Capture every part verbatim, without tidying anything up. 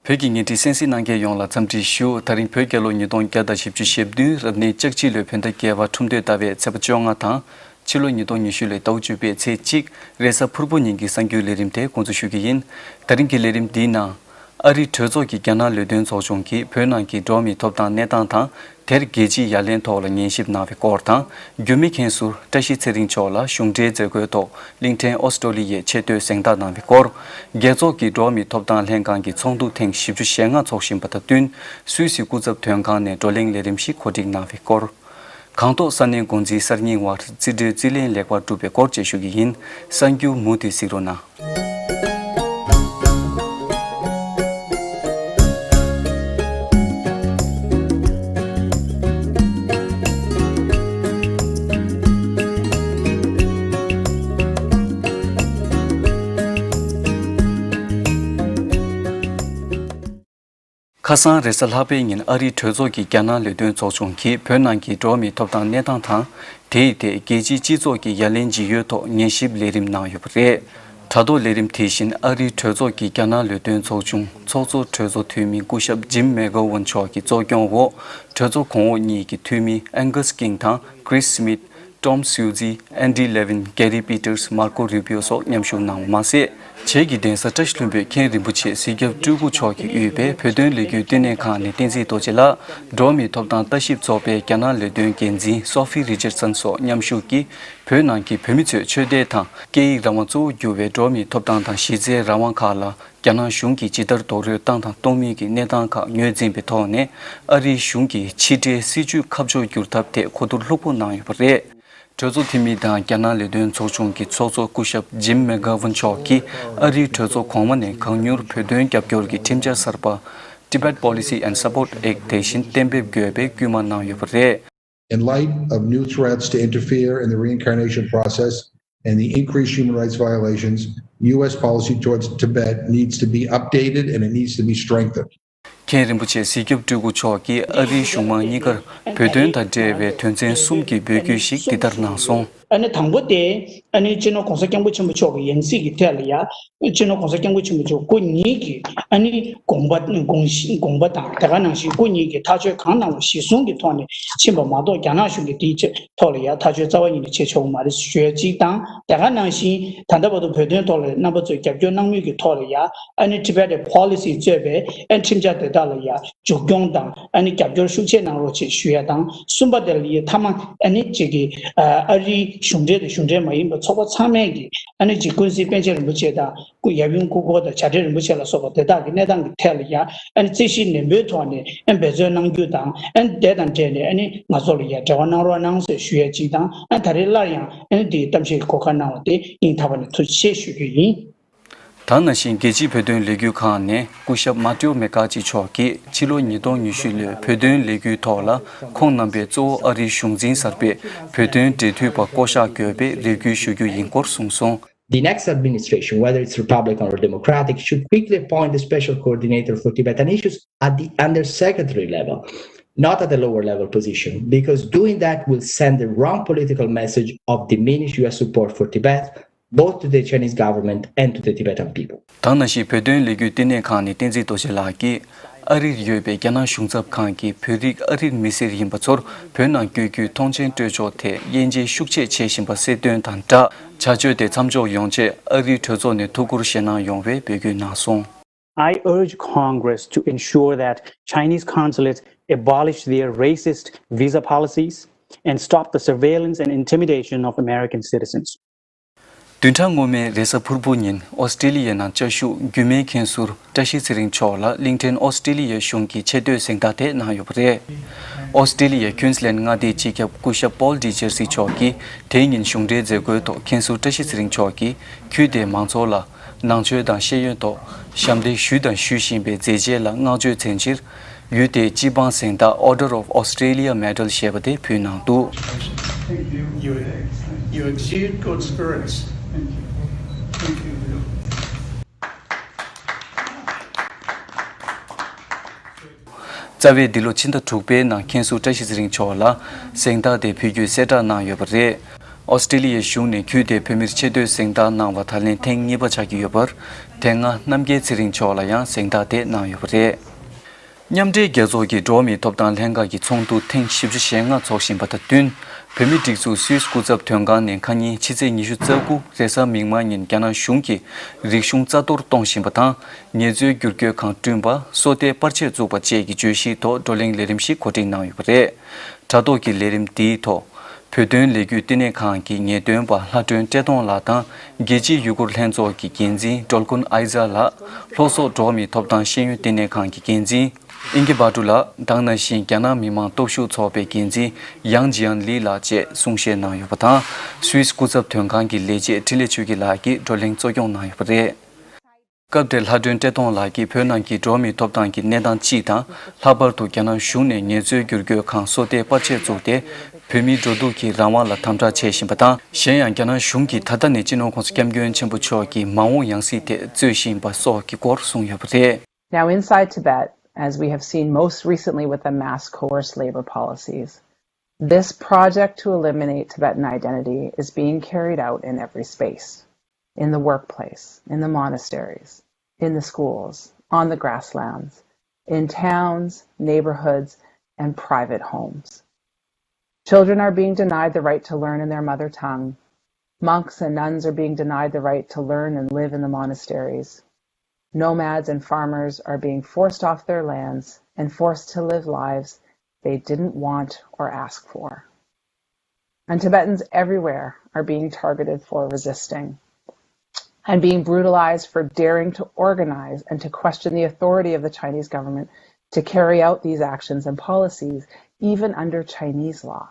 བོད་ཀྱི་བརྙན་འཕྲིན་གསན་གཟིགས་གནང་མཁན་ཡོངས་ལ་འཚམས་འདྲི་ཞུ། ད་རིང་བོད་རྒྱལ་ལོ་ཉིས་སྟོང་བརྒྱ་དང་བཞི་བཅུ་ཞེ་བདུན་རབ་གནས་ལྕགས་བྱི་ལོའི་བོད་ཟླ་བརྒྱད་པ་ཁྲུམས་སྟོད་ཟླ་བའི་ཚེས་པ་བཅོ་ལྔ་དང་། ཕྱི་ལོ་ཉིས་སྟོང་ཉི་ཤུ་ལོའི་ཟླ་བ་བཅུ་པའི་ཚེས་གཅིག་རེས་གཟའ་ཕུར་བུ་ཉིན་གྱི་གསར་འགྱུར་ལས་རིམ་དེ་འགོ་འཛུགས་ཞུ་གི་ཡིན། ད་རིང་གི་ལས་རིམ་འདིའི་ནང་། ཨ་རིའི་གྲོས་ཚོགས་ཀྱི་རྒྱ་ནག་ལས་དོན་ཚོགས་ཆུང་གིས་བོད་ནང་གི་འགྲོ་བ་མིའི་ཐོབ་ཐང་གནས་སྟངས་དང་། དེར་རྒྱལ་སྤྱིའི་ཡ་ལན་ཐོག་ལ་ཉན་ཞིབ་གནང་བའི་སྐོར་དང་། འགྱུར་མེད་མཁན་ཟུར་བཀྲ་ཤིས་ཚེ་རིང་མཆོག་ལ་གཞུང་འབྲེལ་མཛད་སྒོའི་ཐོག་གླིང་ཕྲན་ཨོ་སི་ཀྲོ་ལི་ཡའི་ཆེ་བསྟོད་གཟེངས་རྟགས་གནང་བའི་སྐོར། རྒྱལ་ཚོགས་ཀྱི་འགྲོ་བ་མིའི་ཐོབ་ཐང་ལྷན་ཁང་གི་ཚོགས་འདུ་ཐེངས་བཞི་བཅུ་ཞེ་ལྔ་འཚོགས་བཞིན་པ་དང་བསྟུན། སུད་སི་སྐུ་ཚབ་དོན་ཁང་ནས་བགྲོ་གླེང་ལས་རིམ་ཞིག་གོ་སྒྲིག་གནང་བའི་སྐོར། གངས་ཐོག་ས་གནས་འགོ་འཛིན་གསར་རྙིང་བར་རྩིས་སྤྲོད་རྩིས་ལེན་ལེགས་པར་གྲུབ་པའི་སྐོར་བཅས་ཞུ་གི་ཡིན། གསར་འགྱུར་མུ་མཐུད་གཟིགས་རོགས་གནང་། ཁ་སང་རེས་གཟའ་ལྷག་པའི་ཉིན་ཨ་རིའི་གྲོས་ཚོགས་ཀྱི་རྒྱ་ནག་ལས་དོན་ཚོགས་ཆུང་གིས་བོད་ནང་གི་འགྲོ་བ་མིའི་ཐོབ་ཐང་གནས་སྟངས་དང་། དེའི་ཐད་རྒྱལ་སྤྱིའི་སྤྱི་ཚོགས་ཀྱི་ཡ་ལན་ཇི་ཡོད་ཐོག་ཉན་ཞིབ་ལས་རིམ་གནང་ཡོད་པ་རེད། དྲ་ཐོག་ལས་རིམ་དེ་བཞིན་ཨ་རིའི་གྲོས་ཚོགས་ཀྱི་རྒྱ་ནག་ལས་དོན་ཚོགས་ཆུང་ཚོགས་གཙོ་གྲོས་ཚོགས་འཐུས་མི་སྐུ་ཞབས་ཇིམ་མེག་གྷོ་ཝན་མཆོག་གི་གཙོ་སྐྱོང་འོག་གྲོས་ཚོགས་གོང་འོག་གཉིས་ཀྱི་འཐུས་མི་ཨན་གྷ་སི་ཀིང་དང་ཁྲིས་སི་མིད། ཊོམ་སིའུ་ཛི། ཨན་ཌི་ལེ་ཝིན། གེ་རི་པི་ཊར་སི། མར་ཀོ་རུ་པིའོ་སོགས་མཉམ་ཞུགས་གནང་བ་མ་ཟད། བྱེས་ཀྱི་གདན་ས་བཀྲ་ཤིས་ལྷུན་པོའི་མཁན་རིན་པོ་ཆེ་གཟིགས་རྒྱབ་སྤྲུལ་སྐུ་མཆོག་གིས་དབུས་པའི་བོད་དོན་ལས་འགུལ་བསྟི་གནས་ཁང་ནས་བསྟན་འཛིན་རྡོ་རྗེ་ལགས། འགྲོ་བ་མིའི་ཐོབ་ཐང་ལྟ་ཞིབ་ཚོགས་པའི་རྒྱ་ནག་ལས་དོན་འགན་འཛིན་སོ་ཧྥི་རི་ཅར་སན་སོགས་མཉམ་ཞུགས་ཀྱིས། བོད་ནང་གི་བོད་མི་ཚོས་ཆོས་དད་དང་། སྐད་ཡིག་རང་དབང་གཙོ་བོར་གྱུར་བའི་འགྲོ་བ་མིའི་ཐོབ་ཐང་དང་གཞི་རྩའི་རང་དབང་ཁག་ལ། རྒྱ་ནག་གཞུང་གིས་ཇི་ལྟར་རྡོག་རོལ་བཏང་དང་གཏོང་མུས་ཀྱི་གནས་སྟངས་ཁག་ངོས་འཛིན་པའི་ཐོག་ནས། ཨ་རིའི་གཞུང་གིས་ཕྱི་འབྲེལ་སྲིད་ཇུས་ཁ་ཕྱོགས་བསྒྱུར་ཐབས་ཐད་གོ་བསྡུར་ལྷུག་པོ་གནང་ཡོད་པ་རེད། གྲོས་ཚོགས་འཐུས་མི་དང་རྒྱ་ནག་ལས་དོན་ཚོགས་ཆུང་གི་ཚོགས་གཙོ་སྐུ་ཞབས་ཇིམ་མེག་གྷ་ཝན་མཆོག་གིས། ཨ་རིའི་གྲོས་ཚོགས་གོང་མ་ནས་གང་མྱུར་བོད་དོན་རྒྱབ་སྐྱོར་གྱི་ཁྲིམས་འཆར་གསར་པ། Tibet Policy and Support Act དེ་བཞིན་གཏན་འབེབས་དགོས་པའི་སྐུལ་མ་གནང་ཡོད་པ་རེད། In light of new threats to interfere in the reincarnation process and the increased human rights violations, U S policy towards Tibet needs to be updated and it needs to be strengthened. མཁན་རིན་པོ་ཆེ་གཟིགས་རྒྱབ་སྤྲུལ་སྐུ་མཆོག་གིས་ཨ་རིའི་གཞུང་མང་གཉིས་ཀར་བོད་དོན་དང་འབྲེལ་བའི་དོན་ཚན་གསུམ་གྱི་འབོད་སྐུལ་ཞིག་འདི་ལྟར་གནང་སོང་། ཨ་ནི་དང་པོ་དེ། ཨ་ནི་སྤྱི་ནོར་༸གོང་ས་༸སྐྱབས་མགོན་ཆེན་པོ་མཆོག་གི་ཡང་སྲིད་ཀྱི་ཐད་ལ་ཡ། སྤྱི་ནོར་༸གོང་ས་༸སྐྱབས་མགོན་ཆེན་པོ་མཆོག་སྐུ་ཉིད་ཀྱི་ཨ་ནི་དགོངས་པ་དགོངས་གཞི་དགོངས་པ་དང་དེ་ག་ནང་བཞིན་སྐུ་ཉིད་ཀྱིས་ཐག་གཅོད་གང་གནང་བ་གཞིར་བཟུང་གི་ཐོག་ནས་ཕྱིན་པ་མ་གཏོགས་རྒྱ་ནག་གཞུང་གིས་དེའི་ཆེད་ཐོག་ལ་ཡ་ཐག་གཅོད་རྩ་བ་ཉིད་ནས་བྱེད་ཆོག་གི་མ་རེད་ཞུ་ཡ་གཅིག་དང་། དེ་ག་ནང་བཞིན་ད་ལྟ་བར་དུ་བོད་དོན་ཐོག་ལ་རྣམ་པ་ཚོས་རྒྱབ་སྐྱོར་གནང་མུས་ཀྱི་ཐོག་ལ་ཡ་ཨ་ནི་Tibet Policy གཙོས་པའི་ཨ་ཁྲིམས་འཆར་དེ་དག་ལ་ཡ་མཇུག་སྐྱོང་དང་ཨ་ནི་རྒྱབ་སྐྱོར་ཤུགས་ཆེ་གནང་རོགས་ཞེས་ཞུ་ཡ་དང་། གསུམ་པ་དེ་ལ་ཡ་མཐའ་མ་ཨ་ནི་གཅིག་གི་ཨ་རིའི་གཞུང་འབྲེལ་དང་གཞུང་འབྲེལ་མ་ཡིན་པའི་ཚོགས་པ་ཚང་མས་ཀྱི་ཨ་ནི་གཅིག་ཀུན་གཟིགས་པཎ་ཆེན་རིན་པོ་ཆེ་དང་། སྐུ་ཡབ་ཡུམ་སྐུ་འཁོར་དང་བྱ་བྲལ་རིན་པོ་ཆེ་ལ་སོགས་པ་དེ་དག་གི་གནས་སྟངས་ཀྱི་ཐད་ལ་ཡང་ཨ་ནི་རྩིས་གཞི་ནན་པོའི་ཐོག་ནས་ཨ་ནི་འབད་བརྩོན་གནང་རྒྱུ་དང་། ཨ་ནི་དེ་དང་འབྲེལ་ནས་ཨ་ནི་ང་ཚོ་ལ་ཡང་འབྲེལ་བ་གནང་རོགས་གནང་ཟེར་ཞུ་ཡ་གཅིག་དང་། ཨ་ནི་ད་རེས་སླར་ཡང་ཨ་ནི་དེའི་གཏམ་བཤད་ཀྱི་གོ་སྐབས་གནང་བ་དེ་སྙིང་ཐག་པ་ནས་ཐུགས་རྗེ་ཆེ་ཞུ་རྒྱུ་ཡིན། ད་ནང་བཞིན་རྒྱལ་སྤྱིའི་བོད་དོན་ལས་འགུལ་ཁང་ནས་སྐུ་ཞབས་མ་ཏེའོ་མེ་ཀ་ཅི་མཆོག་གིས་ཕྱི་ལོ་ཉིས་སྟོང་ཉི་ཤུ་ལོའི་བོད་དོན་ལས་འགུལ་ཐོག་ལ་ཁོང་རྣམ་པས་གཙོ་བོ་ཨ་རིའི་གཞུང་འཛིན་གསར་པས་བོད་དོན་འབྲེལ་མཐུད་པ་བསྐོ་གཞག་དགོས་པའི་རེ་སྐུལ་ཞུ་རྒྱུ་ཡིན་སྐོར་གསུངས་སོང་། The next administration, whether it's Republican or Democratic, should quickly appoint the special coordinator for Tibetan issues at the undersecretary level, not at the lower level position, because doing that will send the wrong political message of diminished U S support for Tibet, both to the Chinese government and to the Tibetan people. ད་ནང་བཞིན་བོད་དོན་ལས་འགུལ་བསྟི་གནས་ཁང་ནས་བསྟན་འཛིན་རྡོ་རྗེ་ལགས་ཀྱིས། ཨ་རིར་ཡོད་པའི་རྒྱ་ནག་གཞུང་ཚབ་ཁང་གིས་བོད་རིགས་ཨ་རིར་མི་སེར་ཡིན་པ་ཚོར་བོད་ནང་བསྐྱོད་རྒྱུའི་མཐོང་མཆན་སྤྲོད་ཕྱོགས་ཐད་དབྱེ་འབྱེད་ཤུགས་ཆེ་བྱེད་བཞིན་པ་གསལ་སྟོན་དང་སྦྲགས། བྱ་སྤྱོད་དེ་མཚམས་འཇོག་ཡོང་ཆེད་ཨ་རིའི་གྲོས་ཚོགས་ནས་ཐུགས་ཁུར་བཞེས་གནང་ཡོང་བའི་འབོད་སྐུལ་གནང་སོང་། I urge Congress to ensure that Chinese consulates abolish their racist visa policies and stop the surveillance and intimidation of American citizens. བདུན་ཕྲག་སྔོན་མའི་རེས་གཟའ་ཕུར་བུ་ཉིན་ཨོ་སི་ཀྲི་ལི་ཡའི་ནང་བཅའ་བཞུགས་རྒྱུད་སྨད་མཁན་ཟུར་བཀྲ་ཤིས་ཚེ་རིང་མཆོག་ལ་གླིང་ཕྲན་ཨོ་སི་ཀྲི་ལི་ཡའི་གཞུང་གིས་ཆེ་བསྟོད་གཟེངས་རྟགས་དེ་གནང་ཡོད་པ་རེད། ཨོ་སི་ཀྲི་ལི་ཡའི་ཁུན་སི་ལན་མངའ་སྡེའི་སྤྱི་ཁྱབ་སྐུ་ཞབས་པོལ་ཌི་ཇེར་སི་མཆོག་གིས་དེ་ཉིན་གཞུང་འབྲེལ་མཛད་སྒོའི་ཐོག་མཁན་ཟུར་བཀྲ་ཤིས་ཚེ་རིང་མཆོག་གིས་ཁུལ་དེའི་མང་ཚོགས་ལ་ནང་ཆོས་དང་ཤེས་ཡོན་ཐོག་ཞབས་འདེགས་ཞུས་དང་ཞུ་བཞིན་པའི་མཛད་རྗེས་ལ་བསྔགས་བརྗོད་མཚོན་ཕྱིར། ཡུལ་དེའི་སྤྱི་འབངས་གཟེངས་རྟགས་Order of Australia Medal ཞེས་པ་དེ་ཕུལ་གནང་འདུག། You, you exude good spirits. Thank you. Thank you. རྩ་བའི་འདི་ལོ་ཕྱི་ཟླ་དྲུག་པའི་ནང་མཁན་ཟུར་བཀྲ་ཤིས་ཚེ་རིང་མཆོག་ལ་གཟེངས་རྟགས་དེ་ཕུལ་རྒྱུའི་གསལ་བསྒྲགས་གནང་ཡོད་པ་རེད། ཨོ་སི་ཀྲི་ལི་ཡའི་གཞུང་ནས་ཁུལ་དེའི་བོད་མིར་ཆེ་བསྟོད་གཟེངས་རྟགས་གནང་བ་ད་ལན་ཐེངས་གཉིས་པ་ཆགས་ཀྱི་ཡོད་པར། དེ་སྔ་རྣམ་རྒྱལ་ཚེ་རིང་མཆོག་ལ་ཡང་གཟེངས་རྟགས་དེ་གནང་ཡོད་པ་རེད། མཉམ་འབྲེལ་རྒྱལ་ཚོགས་ཀྱི་འགྲོ་བ་མིའི་ཐོབ་ཐང་ལྷན་ཁང་གི་ཚོགས་འདུ་ཐེངས་བཞི་བཅུ་ཞེ་ལྔ་འཚོགས་བཞིན་པ་དང་བསྟུན། བོད་མིའི་སྒྲིག་འཛུགས་སུད་སི་སྐུ་ཚབ་དོན་ཁང་ནས་ཁ་ཉིན་ཕྱི་ཚེས་ཉི་ཤུ་རྩ་དགུ་རེས་གཟའ་མིག་དམར་ཉིན་རྒྱ་ནག་གཞུང་གིས་རིག་གཞུང་རྩ་གཏོར་གཏོང་བཞིན་པ་དང་། ངལ་རྩོལ་བསྒྱུར་བཀོད་ཁང་བསྐྲུན་པ། སོ་ལྟའི་པར་ཆས་བཙུགས་པ་བཅས་ཀྱི་བརྗོད་གཞིའི་ཐོག་བགྲོ་གླེང་ལས་རིམ་ཞིག་གོ་སྒྲིག་གནང་ཡོད་པ་རེད། དྲ་ཐོག་གི་ལས་རིམ་འདིའི་ཐོག་བོད་དོན་ལས་འགུལ་བསྟི་གནས་ཁང་གི་ངེས་སྟོན་པ་ལྷ་སྒྲོན་བཀྲས་མཐོང་ལགས་དང་། རྒྱལ་སྤྱིའི་ཡུ་གུར་ལྷན་ཚོགས་ཀྱི་འགན་འཛིན་ཀྲོལ་ཀུན་ཨའི་ཛ་ལགས། ལྷོ་སོག་འགྲོ་བ་མིའི་ཐོབ་ཐང་ཤེས་ཡོན་བསྟི་གནས་ཁང་གི་འགན་འཛིན་ཨིན་ཀེ་བྷ་ཏུ་ལགས་དང་། ནང་བཞིན་རྒྱ་ནག་མི་དམངས་སྟོབས་ཤུགས་ཚོགས་པའི་འགན་འཛིན་ཡང་ཇི་ཡན་ལི་ལགས་བཅས་གསུང་བཤད་གནང་ཡོད་པ་དང་། སུད་སི་སྐུ་ཚབ་དོན་ཁང་གི་ལས་བྱེད་འཕྲིན་ལས་ཆོས་སྐྱིད་ལགས་ཀྱིས་བགྲོ་གླེང་གཙོ་སྐྱོང་གནང་ཡོད་པ་རེད། སྐབས་དེར་ལྷ་སྒྲོན་བཀྲས་མཐོང་ལགས་ཀྱིས་བོད་ནང་གི་འགྲོ་བ་མིའི་ཐོབ་ཐང་གི་གནས་སྟངས་སྤྱི་དང་། ལྷག་པར་དུ་རྒྱ་ནག་གཞུང་ནས་ངལ་རྩོལ་བསྒྱུར་བཀོད་ཁང་སོ་ལྟའི་པར་ཆས་བཙུགས་ཏེ། བོད་མིའི་འགྲོ་འདུག་གི་རང་དབང་ལ་དམ་དྲག་བྱེད་བཞིན་པ་དང་། གཞན་ཡང་རྒྱ་ནག་གཞུང་གིས་ད་ལྟ་ནས་སྤྱི་ནོར་༸གོང་ས་༸སྐྱབས་མགོན་ཆེན་པོ་མཆོག་གི་མ་འོངས་ཡང་སྲིད་ཐད་རྩོད་བཞིན་པ་སོགས་ཀྱི་སྐོར་གསུངས་ཡོད་པ་རེད། Now, inside Tibet, as we have seen most recently with the mass coerced labor policies, this project to eliminate Tibetan identity is being carried out in every space, in the workplace, in the monasteries, in the schools, on the grasslands, in towns, neighborhoods, and private homes. Children are being denied the right to learn in their mother tongue. Monks and nuns are being denied the right to learn and live in the monasteries. Nomads and farmers are being forced off their lands and forced to live lives they didn't want or ask for. And Tibetans everywhere are being targeted for resisting and being brutalized for daring to organize and to question the authority of the Chinese government to carry out these actions and policies, even under Chinese law.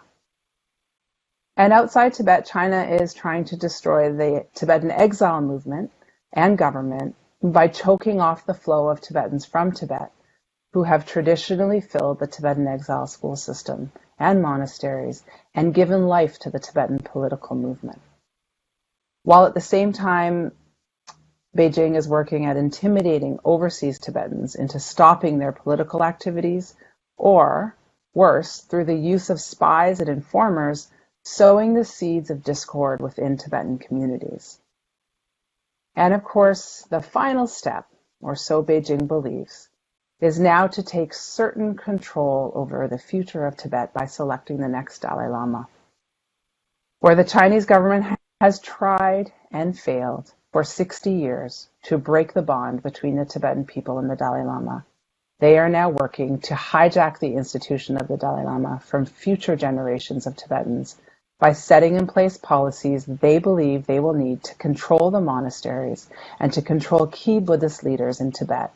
And outside Tibet, China is trying to destroy the Tibetan exile movement and government by choking off the flow of Tibetans from Tibet who have traditionally filled the Tibetan exile school system and monasteries and given life to the Tibetan political movement. While at the same time, Beijing is working at intimidating overseas Tibetans into stopping their political activities, or, worse, through the use of spies and informers, sowing the seeds of discord within Tibetan communities. And of course, the final step, or so Beijing believes, is now to take certain control over the future of Tibet by selecting the next Dalai Lama. Where the Chinese government has tried and failed for sixty years to break the bond between the Tibetan people and the Dalai Lama, they are now working to hijack the institution of the Dalai Lama from future generations of Tibetans by setting in place policies they believe they will need to control the monasteries and to control key Buddhist leaders in Tibet,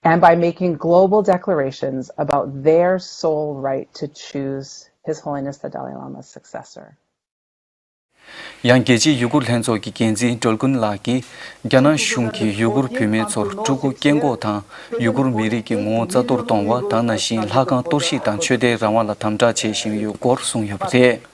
and by making global declarations about their sole right to choose His Holiness the Dalai Lama's successor. ཡང་རྒྱལ་སྤྱིའི་ཡུ་གུར་ལྷན་ཚོགས་ཀྱི་འགན་འཛིན་ཀྲོལ་ཀུན་ལགས་ཀྱིས། རྒྱ་ནག་གཞུང་གིས་ཡུ་གུར་བུད་མེད་ཚོར་ཕྲུ་གུ་སྐྱེ་འགོག་དང་། ཡུ་གུར་མི་རིགས་ཀྱི་ངོ་བོ་རྩ་གཏོར་གཏོང་བ་དང་། ནང་བཞིན་ལྷ་ཁང་གཏོར་བཤིག་དང་ཆོས་དད་རང་དབང་ལ་དམ་དྲག་བྱེད་བཞིན་ཡོད་སྐོར་གསུངས་ཡོད་པ་རེད།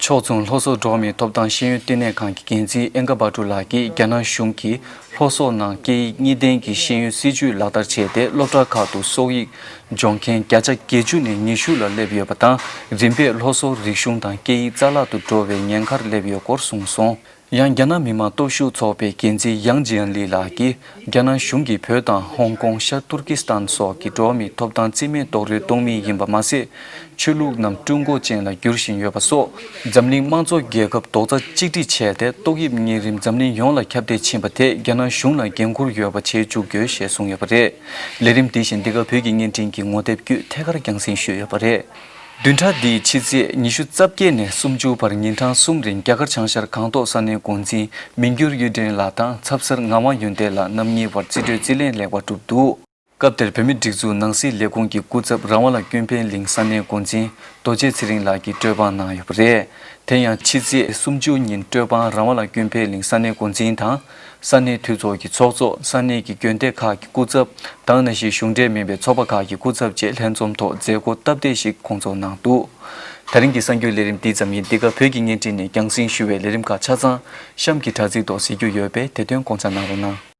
ཕྱོགས་མཚུངས་ལྷོ་སོག་འགྲོ་བ་མིའི་ཐོབ་ཐང་ཤེས་ཡོན་བསྟི་གནས་ཁང་གི་འགན་འཛིན་ཨེན་ཀ་བྷ་ཏུ་ལགས་ཀྱིས། རྒྱ་ནག་གཞུང་གིས་ལྷོ་སོག་ནང་སྐད་ཡིག་གཉིས་ལྡན་གྱི་ཤེས་ཡོན་སྲིད་བྱུས་ལག་བསྟར་བྱས་ཏེ། སློབ་གྲྭ་ཁག་ཏུ་སོག་ཡིག་སྦྱོང་མཁན་བརྒྱ་ཆ་བརྒྱད་ཅུ་ནས་ཉི་ཤུ་ལ་སླེབས་ཡོད་པ་དང་། རིམ་པས་ལྷོ་སོག་རིག་གཞུང་དང་སྐད་ཡིག་རྩ་བརླག་ཏུ་འགྲོ་བའི་ཉེན་ཁར་སླེབས་ཡོད་སྐོར་གསུངས་སོང་། ཡང་རྒྱ་ནག་མི་དམངས་སྟོབས་ཤུགས་ཚོགས་པའི་འགན་འཛིན་ཡང་ཇི་ཡན་ལི་ལགས་ཀྱིས། རྒྱ་ནག་གཞུང་གིས་བོད་དང་ཧོང་ཀོང་། ཤར་ཏུར་ཀི་སི་ཐན་སོགས་ཀྱི་འགྲོ་བ་མིའི་ཐོབ་ཐང་རྩིས་མེད་རྡོག་རོལ་གཏོང་མུས་ཡིན་པ་མ་ཟད། ཆོས་ལུགས་རྣམས་ཀྲུང་གོ་ཅན་ལ་བསྒྱུར་བཞིན་ཡོད་པ་སོགས། འཛམ་གླིང་དམངས་གཙོ་རྒྱལ་ཁབ་རྡོག་རྩ་གཅིག་སྒྲིལ་བྱས་ཏེ། ཏོག་དབྱིབས་གཉན་རིམས་འཛམ་གླིང་ཡོངས་ལ་ཁྱབ་གདལ་ཕྱིན་པ་དེས་རྒྱ་ནག་གཞུང་ལ་འགན་འཁུར་ཡོད་པ་བྱེད་བཅུག་དགོས་ཞེས་གསུངས་ཡོད་པ་རེད། ལས་རིམ་འདི་བཞིན་འདི་ག་བོད་ཀྱི་བརྙན་འཕྲིན་གྱི་ངོ་དེབ་བརྒྱུད་ཐད་ཀར་རྒྱང་སྲིང་ཞུས་ཡོད་པ་རེད། བདུན་ཕྲག་འདིའི་ཕྱི་ཚེས་ཉི་ཤུ་རྩ་བརྒྱད་ནས་སུམ་ཅུ་བར་ཉིན་གྲངས་གསུམ་རིང་རྒྱ་གར་བྱང་ཤར་སྒང་ཏོག་ས་གནས་འགོ་འཛིན་མི་འགྱུར་གཡུ་སྒྲོན་ལགས་དང་ཚབ་སར་ངག་དབང་ཡོན་ཏན་ལགས་རྣམ་གཉིས་བར་རྩིས་སྤྲོད་རྩིས་ལེན་ལེགས་པར་གྲུབ་འདུག་སྐབས་དེར་བོད་མིའི་སྒྲིག་འཛུགས་ནང་སྲིད་ལས་ཁུངས་ཀྱི་སྐུ་ཚབ་རང་དབང་ལགས་ཀུན་ཕན་གླིང་ས་གནས་འགོ་འཛིན་རྡོ་རྗེ་ཚེ་རིང་ལགས་ཀྱིས་སྤྲོད་དཔང་གནང་ཡོད་པ་རེད། དེ་ཡང་ཕྱི་ཚེས་སུམ་ཅུ་ཉིན་སྤྲོད་དཔང་རང་དབང་ལགས་ཀུན་ཕན་གླིང་ས་གནས་འགོ་འཛིན་དང་། ས་གནས་འཐུས་ཚོགས་ཀྱི་ཚོགས་གཙོ། ས་གནས་ཀྱི་དགོན་སྡེ་ཁག་གི་སྐུ་ཚབ་དང་། ནང་བཞིན་གཞུང་འབྲེལ་མིན་པའི་ཚོགས་པ་ཁག་གི་སྐུ་ཚབ་བཅས་ལྷན་འཛོམས་ཐོག་མཛད་སྒོ་སྟབས་བདེ་ཞིག་སྐོང་ཚོགས་གནང་འདུག་དེ་རིང་གི་གསར་འགྱུར་ལས་རིམ་འདི་ཙམ་ཡིན། འདི་ག་བོད་ཀྱི་བརྙན་འཕྲིན་ནས་རྒྱང་སྲིང་ཞུ་བའི་ལས་རིམ་ཁག་ཆ་ཚང་གཤམ་གྱི་དྲ་ཚིགས་ཐོག་གཟིགས་རྒྱུ་ཡོད་པས། དེ་དོན་སྐོང་ཚར་གནང་རོགས་གནང་།